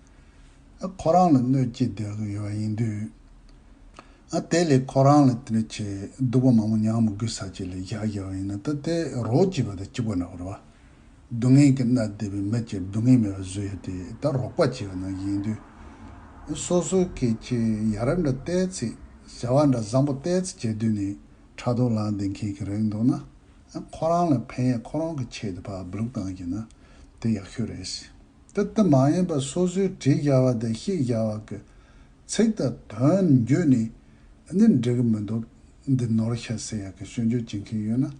ཨ་ཁོ་རང་ལ་གནོད་སྐྱེལ་བསྡད་ཀྱི་ཡོད་པ་ཡིན་དུས། ཨ་དེ་ལས་ཁོ་རང་ལ་དེ་འདྲ་བྱས་སྡུག་པོ་མང་པོ་མྱངས་མི་དགོས་ས་ཅིག་ལ་བཞག་བཞག་པ་ཡིན་ན། ད་དེ་རོགས་བྱས་པ་དང་གཅིག་པ་འདྲ་བོ་རེད་བ། སྡུག་བསྔལ་གྱིས་མནར་བསྡད་པའི་མི་གཅིག་སྡུག་བསྔལ་མེད་པར་བཟོ་ཡ་དེ་ད་རོགས་པ་བྱས་པ་ནང་བཞིན་དུས། སོ་སོའི་སྐད་ཆ་ཡ་རབས་འདྲ་ཏོག་ཙམ་བྱ་བ་འདྲ་བཟང་པོ་ཏོག་ཙམ་བྱེད་དུས་ནས་ཕྲག་དོག་ལངས་བསྡད་མཁན་གྱི་རིགས་འདུག་ན། ཁོ་རང་ལ་ཕན་ཡ་ཁོ་རང་གི་ཆེད་དུ་ཕར་བླུག་བཏང་གི་ན་དེ་ཡག་ཤོས་རེད། དེ་ལྟ་མ་ཡིན་པར་སོ་སོས་བྲིས་བཞག་པ་དང་བཤད་བཞག་པ་གི་ ཚིག་དང་དོན་བརྗོད་ནས་ནི་འགྲིག་གི་མི་འདུག་འདི་ནོར་ཤ་ཟེར་ཡག་གི་སྐྱོན་བརྗོད་བྱེད་མཁན་ཡོད་ན།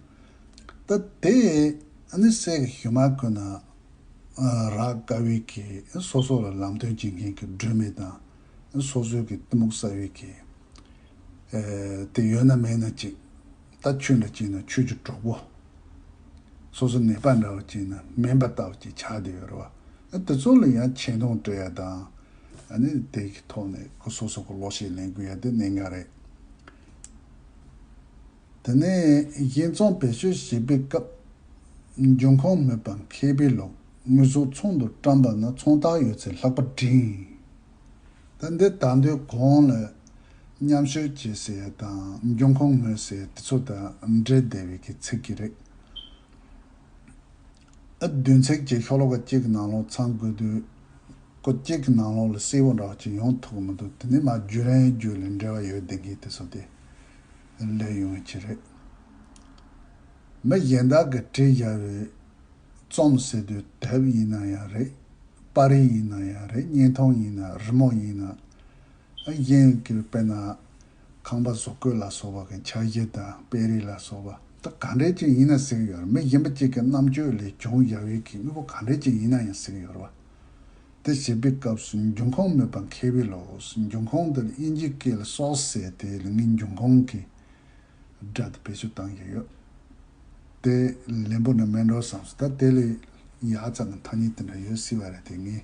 ད་དེ་ནི་སེ་གི་ཞུ་མ་ཁོ་ན་རག་དཀའ་བའི་གི་སོ་སོ་ལ་ལམ་སྟོན་བྱེད་མཁན་གི་སྒྲོན་མེ་དང་སོ་སོའི་གི་གཏི་མུག་ཟ་བའི་གི་དེ་ཡོད་ན་མེད་ན་ཅིག་ད་ཆོས་འདྲ་བྱས་ན་ཆོས་ཀྱི་གྲོགས་པོ། སོ་སོ་ནད་པ་འདྲ་བོ་བྱས་ན་སྨན་པ་ལྟ་བུ་ཅིག་ཆགས་བསྡད་ཡོད་རེད་བ། དེ་ཚོ་ལ་ཡང་ཆེ་མཐོང་སྤྲད་ཡ་དང་། ཨ་ནི་དེ་གི་ཐོག་ནས་ཁོ་སོ་སོ་གི་ལོ་ཤས་ལེན་དགོས་ཡ་དེ་གནད་འགག་རེད། དེ་ནས་ཞིང་ཚོང་བེད་སྤྱོད་བྱེད་པའི་སྐབས། འབྱུང་ཁུངས་མེད་པར་མཁས་པའི་ལུགས། དངོས་ཟོག་ཚོང་དུ་བཀྲམ་པ་ན་ཚོང་རྟགས་ཡོད་ཚེ་ལྷག་པར་བྲིན། ད་འདི་ད་འདོད་གོང་ལ་མཉམ་སྤྱོད་བྱེད་ཟེར་དང་འབྱུང་ཁུངས་མེད་ཟེར་དེ་ཚོ་དང་འབྲེལ་བསྡད་པའི་གི་ཚིག་གི་རེད། ཨ་བདུན་ཚིགས་ཀྱི་ཤོ་ལོ་ཀ་གཅིག་གི་ནང་ལོགས་ཚང་དགོས་དུས། ཀོ་གཅིག་གི་ནང་ལོགས་ལ་གསལ་པོ་འདྲ་བ་ཅིག་ཡོང་ཐུབ་ཀྱི་མི་འདུག་དེ་ནི་མ་བརྒྱུད་རིམ་བརྒྱུད་ལ་འབྲེལ་བ་ཡོད་བསྡད་མཁན་དེ་ཚོ་དེ་སླེབས་ཡོང་བའི་ཆེད་རེད། མི་གཞན་དག་གིས་བྲིས་བཞག་པའི་རྩོམ་ཟེར་དུས་དེབ་ཡིན་ན་ཡང་རེད། པར་རིས་ཡིན་ན་ཡང་རེད། བརྙན་ཐུང་ཡིན་ན་རི་མོ་ཡིན་ན། ཨ་གཞན་གྱི་དཔེར་ན་ཁང་པ་བཟོ་བཀོད་ལ་སོགས་པ་གི་འཆར་གཞི་དང་དཔེ་རིས་ལ་སོགས་པ་ད་ག་འདྲས་ཅིག་ཡིན་ན་ཟེར་གྱི་ཡོད་རེད། མི་གཞན་པ་གཅིག་གི་རྣམ་དཔྱོད་ལས་བྱུང་བཞག་པའི་གི་དངོས་པོ་ག་འདྲས་ཅིག་ཡིན་ན་ཡང་ཟེར་གྱི་ཡོད་རེད་བ། དེ་བྱེད་པའི་སྐབས་སུ་འབྱུང་ཁུངས་མེད་པར་མཁས་པའི་ལུགས། འབྱུང་ཁུངས་དེ་ལ་དབྱིན་ཇིའི་སྐད་ལ་སོགས་ཟེར་དེ་ལ་ངའི་འབྱུང་ཁུངས་ཀྱི་སྒྲ་དེ་བེད་སྤྱོད་བཏང་གི་ཡོད། དེ་ལན་པོ་ནི་མེད་འགྲོ་བསམ་སོང་། ད་དེ་ལས་ཡག་ཙམ་གྱི་ཐ་སྙད་དེ་འདྲ་ཡོད་སྲིད་པ་རེད་དེ་ངས་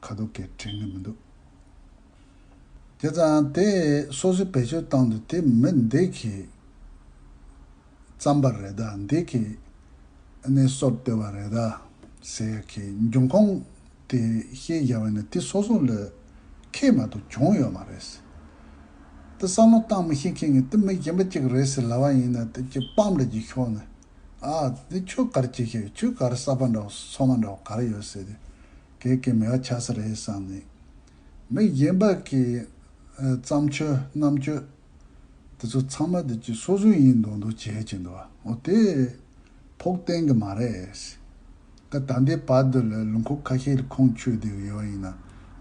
ཁ་ཐུག་གས་དྲན་གི་མི་འདུག་བྱས་ཙང་དེ་སོ་སོས་བེད་སྤྱོད་བཏང་དུས་དེ་མི་འདི་གིས་བརྩམས་པ་རེད་ད། འདི་གིས་ཨ་ནི་སྲོལ་བཏོད་པ་རེད་ད་ཟེར་གི་འབྱུང་ཁུངས་དེ་ཤེས་བཞག་པ་ཡིན་ན་དེ་སོ་སོ་ལ་ཁེ་མ་གཏོགས་བྱུང་ཡོད་མ་རེད། དེ་བསམ་བློ་བཏང་མི་ཤེས་མཁན་གྱི་དེ་མི་གཞན་པ་གཅིག་རེད་ཟེར་ལབ་པ་ཡིན་ན་དེ་གཅིག་སྤམ་རེ་གཅིག་ཤོར་ནས། ཨ་དེ་ཁྱོད་ག་རེ་བྱེད་ཤེས། ཁྱོད་ག་རེ་གསར་པ་འདྲ་བོ་སོ་མ་འདྲ་བོ་ག་རེ་ཡོད་ཟེར་ཏེ་གེ་གེ་མེད་པ་ཆགས་ས་རེད་བསམ་ནས། མི་གཞན་པ་གི་ཨ་བརྩམས་ཆོས་རྣམ་དཔྱོད་དེ་ཚོ་ཚང་མ་དེ་ཅིག་སོ་སོའི་ཡིན་མདོག་མདོག་བྱེད་ཀྱི་འདུག་འོ་དེ་ཕོག་བསྟན་གི་མ་རེད། ད་ད་ལྟའི་བར་དུ་ལ་ལུང་ཁུག་ཁ་ཤས་ལ་ཁུངས་འཁྱོལ་བསྡད་ཡོད་པ་ཡིན་ན་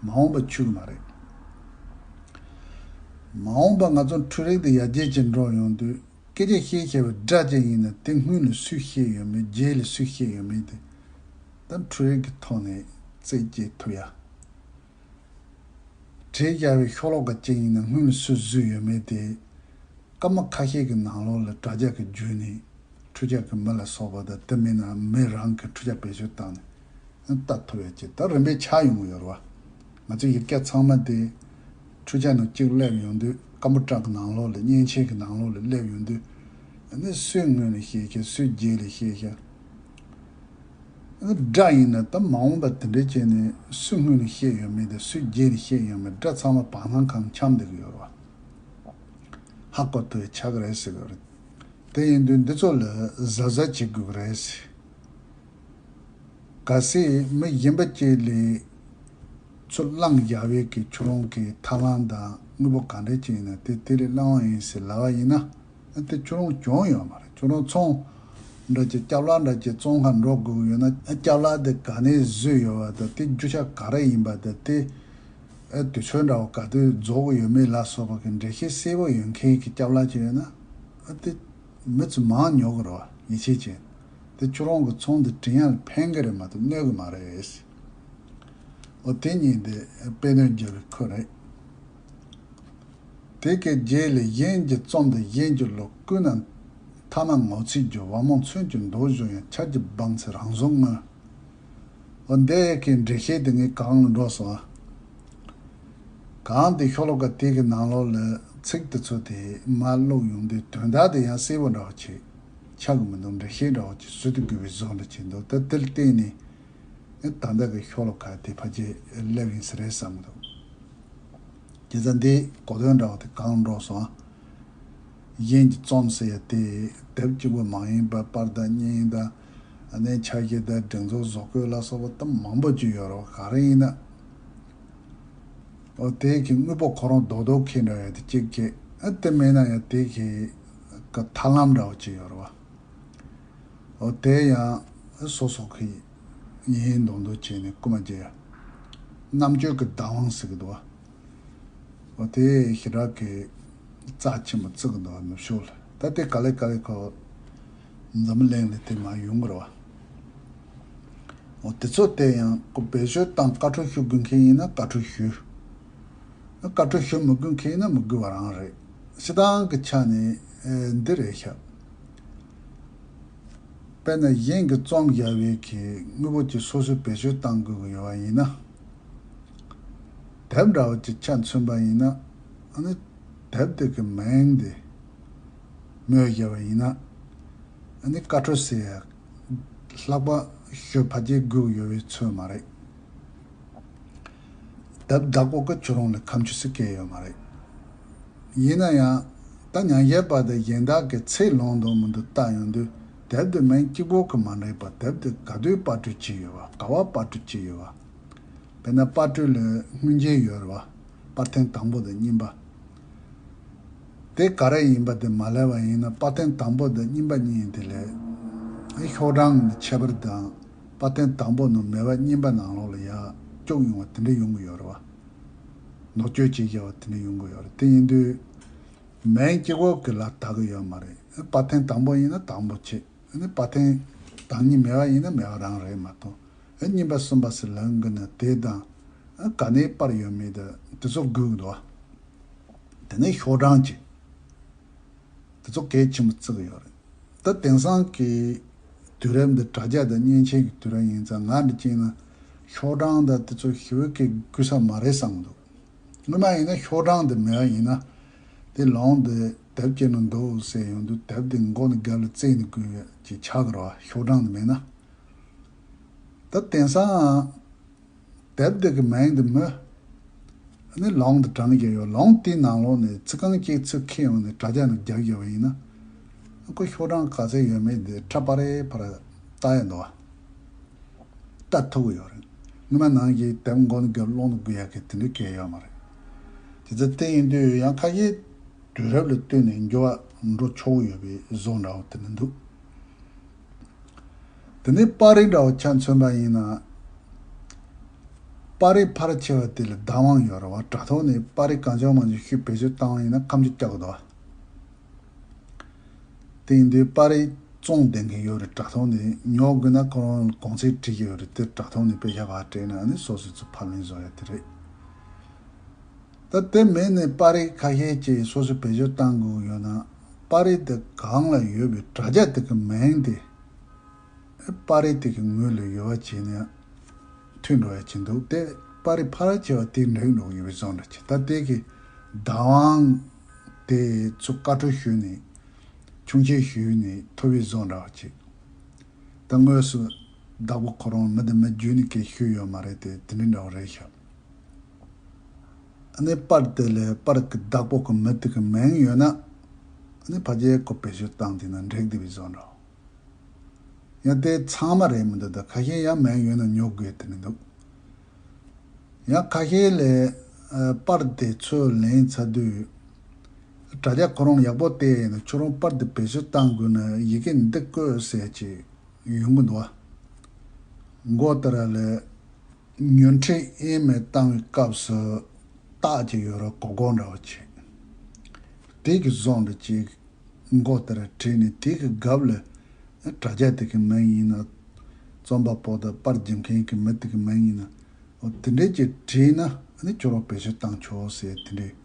མ་འོངས་པ་འཁྱོལ་གི་མ་རེད། མ་འོངས་པ་ང་ཚོ་འཕྲུལ་རིག་དེ་ཡར་རྒྱས་ཀྱི་འགྲོ་ཡོང་དུས་སྐད་ཆ་བཤད་བཤད་པའི་སྒྲ་ཅིག་ཡིན་ན་དེ་སྔོན་ལ་སུས་བཤད་ཡོད་མེད་རྗེས་ལ་སུས་བཤད་ཡོད་མེད་དེ་ད་འཕྲུལ་རིག་གི་ཐོག་ནས་རྩད་གཅོད་ཐུབ་ཡ། བྲིས་བཞག་པའི་ཤོ་ལོ་ཀ་གཅིག་ཡིན་ན་སྔོན་ལ་སུས་བཟོས་ཡོད་མེད་དེ། སྐར་མ་ཁ་ཤས་ཀྱི་ནང་ལོགས་ལ་དྲ་རྒྱ་གི་བརྒྱུད་ནས་འཕྲུལ་ཆས་ཀྱི་མི་ལ་སོགས་པ་དང་དེ་མིན་ན་མི་རང་གི་འཕྲུལ་ཆས་བེད་སྤྱོད་བཏང་ནས་ལྟ་ཐུབ་ཡ་ཅིག་ད་རིམ་པས་ཆགས་ཡོང་གི་ཡོད་རེད་བ། ང་ཚོའི་ཡིག་སྐད་ཚང་མ་དེ་འཕྲུལ་ཆས་ནང་གཅིག་སླེབས་ཡོང་དུས་སྐམ་པོ་ཊ་གི་ནང་ལོགས་ལ་མཉེན་ཆས་ཀྱི་ནང་ལོགས་ལ་སླེབས་ཡོང་དུས་ཨ་ནི་སུས་སྔོན་ལ་བཤད་ཤག་སུས་རྗེས་ལ་བཤད་ཤག་སྒྲ་ཡིན་ན་ད་མ་འོངས་པ་དེ་འདྲ་བྱས་ནས་སུ་སྔོན་ལ་བཤད་ཡོད་མེད་དང་སུ་རྗེས་ལ་བཤད་ཡོད་མེད་སྒྲ་ཚང་མ་བར་སྣང་གང་འཁྱམས་བསྡད་ཀྱི་ཡོད་རེད་བ། ཧ་གོ་ཐུབ་ཡ་ཆགས་ཀྱི་རེད་ཟེར་གྱི་རེད། དེ་ཡིན་དུས་འདི་ཚོ་ལ་གཟབ་གཟབ་བྱེད་དགོས་ཀྱི་རེད་ཟེར། གལ་སྲིད་མི་གཞན་པ་གཅིག་ལས་ཚུར་བླངས་བཞག་པའི་གི་ཁྱོད་རང་གི་ཐབས་ལམ་དང་དངོས་པོ་ག་འདྲ་ཅིག་ཡིན་ན་དེ་དེ་ལས་བླངས་པ་ཡིན་ཟེར་ལབ་པ་ཡིན་ན། དེ་ཁྱོད་རང་གྱོང་ཡོད་མ་རེད། ཁྱོད་རང་ཚོང་འདྲ་ཅིག་སྐྱབས་ལག་འདྲ་ཅིག་བཙོང་ག་འགྲོ་དགོས་ཀྱི་ཡོད་ན་སྐྱབས་ལག་དེ་ག་ནས་བཟོས་ཡོད་པ་དང་དེ་རྒྱུ་ཆ་ག་རེ་ཡིན་པ་དང་དེ་དུས་ཚོད་འདྲ་བོ་ག་དུས་རྫོགས་ཀྱི་ཡོད་མེད་ལ་སོགས་པ་གི་འགྲེལ་བཤད་གསལ་པོ་ཡོད་མཁན་གྱི་སྐྱབས་ལག་ཅིག་ཡོད་ན་དེ་མི་ཚོ་མང་ཉོ་གི་རེད་བ། ཡིད་ཆེས་བྱས་དེ་ཁྱོད་རང་གི་ཚོང་དེ་བྲིན་ཡག་ལ་ཕན་གི་རེད་མ་གཏོགས་གནོད་གི་མ་རེད། འོ་དེ་གཉིས་དེ་དཔེ་དོན་རྒྱབ་པའི་ཁུལ་རེད། དེ་གའི་རྗེས་ལ་གཞན་གྱི་རྩོམ་དང་གཞན་གྱི་ལུགས། ཀུན་ནས་ཐ་མལ་ངོ་ཚའི་རྒྱུ། བ་མོ་མཚོན་གྱི་མདོ་བཞིན་ཡང་། ཆར་གྱིས་སྦངས་ཚེ་རང་བཟོ་མངོན། འོ་འདི་གའི་འགྲེལ་བཤད་དེ་ངས་གང་ལ་འགྲོ་སོང་ཨ། གང་དེ་ཤོ་ལོ་ཀ་དེ་གི་ནང་ལོགས་ལ་ཚིག་དེ་ཚོ་དེ་མར་བླུགས་ཡོང་དུས་དོན་དག་དེ་ཡང་གསལ་པོ་འདྲ་བོ་ཅིག་ཆགས་ཀྱི་མི་འདུག་འགྲེལ་བཤད་འདྲ་བོ་ཅིག་བཟོ་དུ་དགོས་པའི་བཟོ་འདྲ་ཅིག་འདུག་ད་དེར་བརྟེན་ནས། ཨེ་ད་ལྟ་གི་ཤོ་ལོ་ཀ་དེ་ཕལ་ཆེར་སླེབས་ཡིན་ས་རེད་བསམ་གྱི་འདུག་བྱས་ཙང་འདིའི་གོ་དོན་འདྲ་བོ་དེ་གང་འགྲོ་སོང་། གཞན་གྱི་རྩོམ་ཟེར་ཡ་དེ་དེབ་གཅིག་པུ་མ་ཡིན་པར་པར་དང་བརྙན་དང་ཨ་ནི་ཆ་ཤས་དང་སྒྲིག་འཛུགས་བཟོ་བཀོད་ལ་སོགས་པ་ད་མང་པོ་ཅིག་ཡོད་རེད་བ། ག་རེ་ཡིན་ན། འོ་དེ་གི་དངོས་པོ་ཁོ་རང་རྡོག་རྡོག་ཁེལ་འདྲ་ཡ་དེ་གཅིག་གི་ཨ་དེ་མེད་ན་ཡང་དེ་གི་གི་ཐབས་ལམ་འདྲ་བོ་ཅིག་ཡོད་རེད་བ། འོ་དེ་ཡང་སོ་སོ་གི་ཡིན་མདོག་མདོག་བྱས་ནས་རྐུ་མ་བྱེད་ཡ། རྣམ་དཔྱོད་ཀྱི་བདག་དབང་ཟེར་གི་འདུག་བ། འོ་དེ་ཞེ་དྲག་གི་རྩ་ཆེན་པོ་བརྩི་གི་འདུག་ནུབ་ཕྱོགས་ལ། ད་དེ་ག་ལེ་ག་ལེ་ཁོ་འཛམ་གླིང་ལ་དེ་མ་ཡོང་གི་རེད་བ། འོ་དེ་ཚོ་དེ་ཡང་ཁོ་བེད་སྤྱོད་བཏང་། བཀའ་འཁྲོལ་ཞུ་དགོས་མཁན་ཡིན་ན་བཀའ་འཁྲོལ་ཞུ། བཀའ་འཁྲོལ་ཞུ་མི་དགོས་མཁན་ཡིན་ན་མི་དགོས་པ་རང་རེད། སྤྱིར་བཏང་གི་ཆ་ནས་ཨེ་འདི་རེད་ཤག་དཔེར་ན་གཞན་གྱིས་རྩོམ་བཞག་པའི་གི་དངོས་པོ་ཅིག་སོ་སོས་བེད་སྤྱོད་བཏང་དགོས་ཀྱི་ཡོད་པ་ཡིན་ན། དེབ་འདྲ་བོ་ཅིག་ཆ་མཚོན་པ་ཡིན་ན། ཨ་ནི་དེབ་དེ་གི་མིང་དེ་མོས་བཞག་པ་ཡིན་ན། ཨ་ནི་བཀའ་འཁྲོལ་ཟེར་ཡ་ལྷག་པ་ཞུ་ཕལ་ཆེར་དགོས་ཡོད་པའི་ཚོད་མ་རེད། དེབ་བདག་པོ་གི་ཁྱོད་རང་ལ་ཁ་མཆུ་ཟིག་སྐྱེ་ཡོད་མ་རེད། ཡིན་ན་ཡང་ད་ཉན་བཤད་པ་དང་གཞན་དག་གི་ཚིག་ལོང་འདུག་མི་འདུག་ལྟ་ཡོང་དུས། དེབ་དེ་མིང་གཅིག་པོ་གི་མ་འགྲིག་པ། དེབ་དེ་ག་དུས་པར་སྐྲུན་བྱས་ཡོད་པ། ག་བ་པར་སྐྲུན་བྱས་ཡོད་པ། དཔེར་ན་པར་སྐྲུན་ལ་སྔོན་རྗེས་ཡོད་རེད་བ། པར་ཐེངས་དང་པོ་དང་གཉིས་པ། དེ་ག་རེ་ཡིན་པ་དེ་མ་ལབ་པ་ཡིན་ན། པར་ཐེངས་དང་པོ་དང་གཉིས་པ་གཉིས་དེ་ལས་ཤོག་གྲངས་ནི་ཁྱད་པར་དང་། པར་ཐེངས་དང་པོ་ནང་མེད་པ་གཉིས་པ་ནང་ལོགས་ལ་ཡར་བཅུག་ཡོང་བ་དེ་འདྲ་ཡོང་གི་ཡོད་རེད་བ། ནོར་བཅོས་བྱས་བཞག་པ་དེ་འདྲ་ཡོང་གི་ཡོད་རེད། དེ་ཡིན་དུས་མིང་གཅིག་པོ་གི་ལ་བལྟ་གི་ཡོད་མ་རེད། པར་ཐེངས་དང་པོ་ཡིན་ན་དང་པོ་བྱས། ཨ་ནི་པར་ཐེངས་དང་གཉིས་མེད་པ་ཡིན་ན་མེད་པ་རང་རེད་མ་གཏོགས། ཨ་གཉིས་པ་གསུམ་པ་ཟེར་ལབ་གི་ན་དེ་དང་། ཨ་ག་ནས་པར་ཡོད་མེད་དེ་དེ་ཚོ་དགོས་ཀྱི་འདུག་བ། དེ་ནས་ཤོག་གྲངས་ཀྱི་དེ་ཚོ་གལ་ཆེན་པོ་བརྩི་གི་ཡོད་རེད། ད་དེང་སང་གི་དུས་རབས་འདི་དྲ་རྒྱ་དང་མཉེན་ཆས་ཀྱི་དུས་རབས་ཡིན་ཙང་། ང་འདི་བྱས་ན་ཤོག་གྲངས་དང་དེ་ཚོ་ཞེ་པོ་གི་དགོས་ས་མ་རེད་བསམ་གི་འདུག་སྔོན་མ་ཡིན་ན་ཤོག་གྲངས་དེ་མེད་པ་ཡིན་ན། དེ་ལོང་དེ་དེབ་སྐྱེལ་ནི་འདུག་ཟེར་ཡོང་དུས། དེབ་དེ་མགོ་ནས་རྒྱབ་ལ་བཙལ་ནས་དགོས་ཡ་ཅིག་ཆགས་ཀྱི་རེད་བ། ཤོག་གྲངས་དེ་མེད་ན། ད་དེང་སང་དེབ་དེ་གི་མིང་དེ་མོས། ཨ་ནི་ལོང་དེ་དྲངས་བཞག་ཡོད། ལོང་དེའི་ནང་ལོགས་ནས་ཚིག་རྐང་གཅིག་ཚིག་ཁྱེར་ཡོང་ནས་དྲ་རྒྱ་ནང་རྒྱག་བཞག་པ་ཡིན་ན། ཁོ་ཤོག་གྲངས་ག་ཚད་ཡོད་མེད་དེ་ཕྲ་ཕྲ་རེ་ཕར་ལྟ་ཡ་འདུག་བ། ལྟ་ཐུབ་ཀྱི་ཡོད་རེད། སྔོན་མ་ནང་བཞིན་དེབ་མགོ་ནས་རྒྱབ་ཀློག་ནས་དགོས་ཡ་གི་དེ་འདྲ་གང་ཡང་ཡོད་མ་རེད། དེ་ཚོ་དེ་ཡིན་དུས་ཡང་ཁ་ཤས་དུས་རབས་ལ་བསྟུན་ནས་འགྱུར་བ་འགྲོ་ཆོག་གི་ཡོད་པའི་བཟོ་འདྲ་བོ་དེ་འདྲ་འདུག་དེ་ནས་པར་རིས་འདྲ་བོ་ཆ་མཚོན་པ་ཡིན་ན། པར་རིས་ཕལ་ཆེ་བ་དེ་ལ་བདག་དབང་ཡོད་རེད་བ། དྲ་ཐོག་ནས་པར་རིས་གང་བྱུང་མང་བྱུང་ཞིག་བེད་སྤྱོད་བཏང་བ་ཡིན་ན་ཁ་མཆུ་རྒྱག་གི་འདུག་བ། དེ་ཡིན་དུས་པར་རིས་བཙོང་བསྡད་མཁན་ཡོད་རེད། དྲ་ཐོག་ནས་ཉོ་དགོས་ན་ཁོ་རང་གོང་ཚད་བྲིས་ཀྱི་ཡོད་རེད། དེ་དྲ་ཐོག་ནས་པར་རྒྱག་པར་སྤྲད་ན་ཨ་ནི་སོ་སོ་ཚོ་ཕབ་ལེན་བཟོ་ཡ་དེ་རེད། ད་དེ་མིན་ནས་པར་རིས་ཁ་ཤས་ཀྱིས་སོ་སོས་བེད་སྤྱོད་བཏང་དགོས་ཡོད་ན། པར་རིས་དེ་སྒང་ལ་ཡོད་པའི་དྲ་རྒྱ་དེ་གི་མིང་དེ་པར་རིས་དེ་གི་ངོས་ལ་ཡོད་པ་བྱས་ནས་མཐུད་འགྲོ་ཡ་ཅིག་འདུག་དེ་པར་རིས་ཕལ་ཆེ་བ་དེ་འགྲིག་འགྲོ་གི་ཡོད་པའི་བཟོ་འདྲ་ཅིག་ད་དེ་གི་བདག་དབང་དེ་ཚོ་བཀའ་འཁྲོལ་ཞུས་ནས་ཆུང་བཤད་ཞུས་ནས་ཐོབ་པའི་བཟོ་འདྲ་བ་ཅིག་ད་དངོས་སུ་བདག་པོ་ཁོ་རང་མི་དེ་མི་བརྒྱུད་ནས་སྐད་ཞུས་ཡོད་མ་རེད་དེ། དེ་འདྲ་འདྲ་བ་རེད་ཤག་ཨ་ནི་པར་དེ་ལ་པར་གི་བདག་པོ་གི་མི་དེ་གི་མིང་ཡོད་ན། ཨ་ནི་ཕལ་ཆེར་ཁོ་བེད་སྤྱོད་བཏང་དེ་ན་འགྲིག་བསྡད་པའི་བཟོ་འདྲ། ཡང་དེ་ཚང་མ་རེད་མི་འདུག་ད་ཁ་ཤས་ཡང་མིང་ཡོད་ན་ཉོ་དགོས་དེ་ནི་འདུག་ཡང་ཁ་ཤས་ལས་ཨ་པར་དེ་ཚུར་ལེན་ཚར་དུས། དྲ་རྒྱ་ཁོ་རང་ཡག་པོ་བལྟས་ཡིན་ན། ཁྱོད་རང་པར་དེ་བེད་སྤྱོད་བཏང་དགོས་ན་ཡི་གེ་འདི་བཀོད་ཟེར་གྱི་ཡོང་གི་འདུག་བ། མགོ་ལྟར་ལས་ཉོན་འཕྲི་ཨེ་མེད་བཏང་བའི་སྐབས་སུ་རྟགས་ཅིག་ཡོད་རེད། གོ་གོ་འདྲ་བོ་ཅིག་དེ་གི་བཟོ་འདྲ་ཅིག་མགོ་ལྟར་བྲིས་ནས་དེ་གི་རྒྱབ་ལ་དྲ་རྒྱ་དེ་གི་མིང་ཡིན་ན། རྩོམ་པ་པོ་དང་པར་རྒྱབ་མཁན་གི་མི་དེ་གི་མིང་ཡིན་ན། འོ་དེ་འདྲས་ཀྱི་བྲིས་ན་ཨ་ནི་ཁྱོད་རང་བེད་སྤྱོད་བཏང་ཆོག་ཟེར་དེ་འདྲས་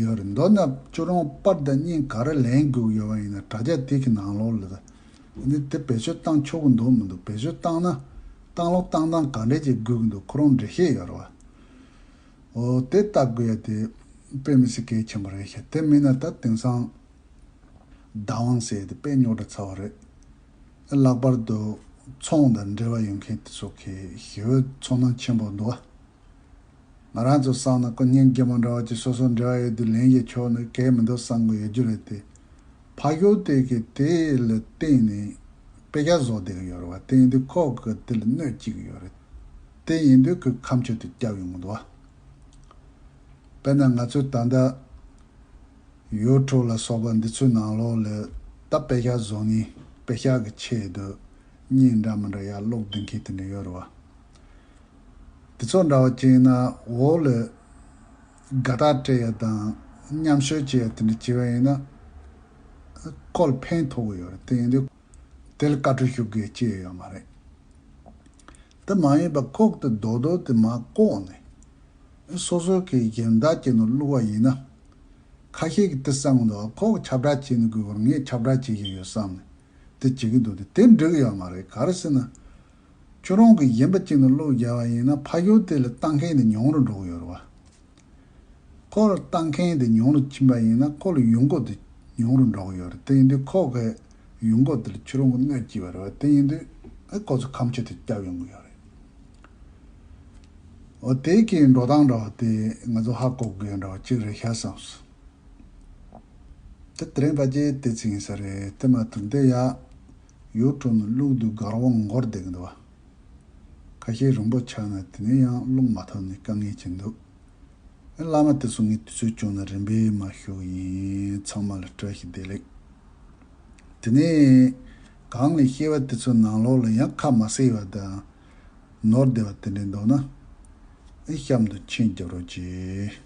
ཡོད་རེད། མདོར་ན་ཁྱོད་རང་པར་དང་བརྙན་ག་རེ་ལེན་དགོས་ཡོད་པ་ཡིན་ན་དྲ་རྒྱ་དེ་གི་ནང་ལོགས་ལ་ཨ་ནི་དེ་བེད་སྤྱོད་བཏང་ཆོག་གི་འདུག་མི་འདུག་བེད་སྤྱོད་བཏང་ན་བཏང་ལུགས་བཏང་སྟངས་ག་འདྲས་ཀྱི་དགོས་ཀྱི་འདུག་ཁོ་རང་འགྲེལ་བཤད་ཡོད་རེད་བ། འོ་དེ་ལྟ་དགོས་ཡ་དེ་དཔེ་མི་སྲིད་གལ་ཆེན་པོ་རེད་ཤག་དེ་མིན་ན་ད་དེང་སང་བདག་དབང་ཟེར་དེ་དཔེ་རྙོག་དྲ་ཚ་བ་རེད། ལྷག་པར་དུ་ཚོང་དང་འབྲེལ་བ་ཡོད་མཁན་དེ་ཚོ་གི་ཞེ་པོ་ཚོར་སྣང་ཆེན་པོ་འདུག་ང་རང་ཚོ་བསམ་ན་ཁོ་སྙིང་རྗེ་མོ་འདྲ་བ་ཅིག་སོ་སོ་འབྲེལ་བ་ཡོད་དུས་ལེན་ཡས་ཆོག་ནི་གལ་མི་འདུག་བསམ་གི་ཡོད་རྒྱུ་རེད་དེ། ཕ་གིར་དེ་གི་དེ་ལ་བརྟེན་ནས་དཔེ་ཆ་བཟོ་བསྡད་ཀྱི་ཡོད་རེད་བ། དེ་ཡིན་དུས་ཁོ་གི་དེ་ལ་གནོད་སྐྱེལ་གྱི་ཡོད་རེད། དེ་ཡིན་དུས་ཁོས་ཁ་མཆུ་དེ་བརྒྱབ་ཡོང་གི་འདུག་བ། དཔེར་ན་ང་ཚོས་ད་ལྟ་ཡུ་ཊུབ་ལ་སོགས་པ་འདི་ཚོའི་ནང་ལོགས་ལ་ད་དཔེ་ཆ་བཟོ་ནི་དཔེ་ཆ་གི་ཆེད་དུ་བརྙན་འདྲ་མི་འདྲ་ཡར་བླུགས་བསྡད་མཁན་དེ་འདྲ་ཡོད་རེད་བ། དེ་ཚོ་འདྲ་བ་བྱས་ན་འོག་ལ་ དགའ་རྟགས་སྤྲད་ཡ་དང་མཉམ་ཞུགས་བྱེད་ཡ་དེ་འདྲ་བྱས་པ་ཡིན་ན་ཁོ་ལ་ཕན་ཐོགས་ཀྱི་ཡོད་རེད། དེ་ཡིན་དུས་དེ་ལ་བཀའ་འཁྲོལ་ཞུ་དགོས་ཅི་ཡང་ཡོད་མ་རེད། དེ་མ་ཡིན་པ་ཁོག་དེ་རྡོག་རྡོག་དེ་མར་བཀོག་ནས་སོ་སོ་གི་གཞན་དག་ཅིག་ནང་བླུགས་པ་ཡིན་ན། ཁ་ཤས་ཀྱིས་དེ་བསམ་གི་འདུག་ཁོག་ཁྱབ་བསྒྲགས་བྱེད་ནི་དགོས་པར་ངས་ཁྱབ་བསྒྲགས་བྱེད་ཀྱི་ཡོད་བསམ་ནས་དེ་བྱེད་ཀྱི་འདུག་དེ་དེ་འགྲིག་གི་ཡོད་མ་རེད། ག་རེ་ཟེར་ན། ཁྱོད་རང་གིས་གཞན་པ་ཅིག་ནང་བླུགས་བཞག་པ་ཡིན་ན་ཕ་ཡུལ་དེ་ལ་ལྟ་མཁན་དེ་ཉུང་རུ་འགྲོ་གི་ཡོད་རེད་བ། ཁོ་ལ་ལྟ་མཁན་དེ་ཉུང་རུ་ཕྱིན་པ་ཡིན་ན་ཁོ་ལ་ཡོང་སྒོ་དེ་ཉུང་རུ་འགྲོ་གི་ཡོད་རེད། དེ་ཡིན་དུས་ཁོ་གི་ཡོང་སྒོ་དེ་ལ་ཁྱོད་རང་གིས་གནོད་སྐྱེལ་བ་རེད་བ། དེ་ཡིན་དུས་ཨེ་ཁོ་ཚོ་ཁ་མཆུ་དེ་བརྒྱབ་ཡོང་གི་ཡོད་རེད། འོ་དེ་གི་འགྲོ་སྟངས་འདྲ་བ་དེ་ང་ཚོ་ཧ་གོ་དགོས་འདྲ་བ་གཅིག་རེད་ཤག་བསམ་སོང་། དེ་དེ་རིང་ཕལ་ཆེར་དེ་ཙམ་ཡིན་ས་རེད། དེ་མ་གཏོགས་འདི་ཡ་ཡུ་ཊུབ་ནང་བླུགས་དུས་གར་བ་འགོར་བསྡད་ཀྱི་འདུག་བ། ཁ་ཤས་རིང་པོ་ཆགས་ན་དེ་ནས་ཡང་བླུགས་མ་ཐུབ་ནས་དཀའ་ངལ་ཅིག་འདུག་བླ་མ་དེ་ཚོ་ངས་དུས་ཚོད་བྱུང་ན་རིམ་པས་མར་ཞུ་གི་ཡིན། ཚང་མ་ལ་བཀྲ་ཤིས་བདེ་ལེགས། དེ་ནས་གང་ལས་སྐྱེ་བ་དེ་ཚོ་ནང་ལོགས་ལ་ཡང་ཁ་མ་གསལ་བ་དང་ནོར་བསྡད་པ་དེ་འདྲ་འདུག་ན་ཨེ་གཤམ་དུ་མཆན་རྒྱབ་རོགས་གྱིས།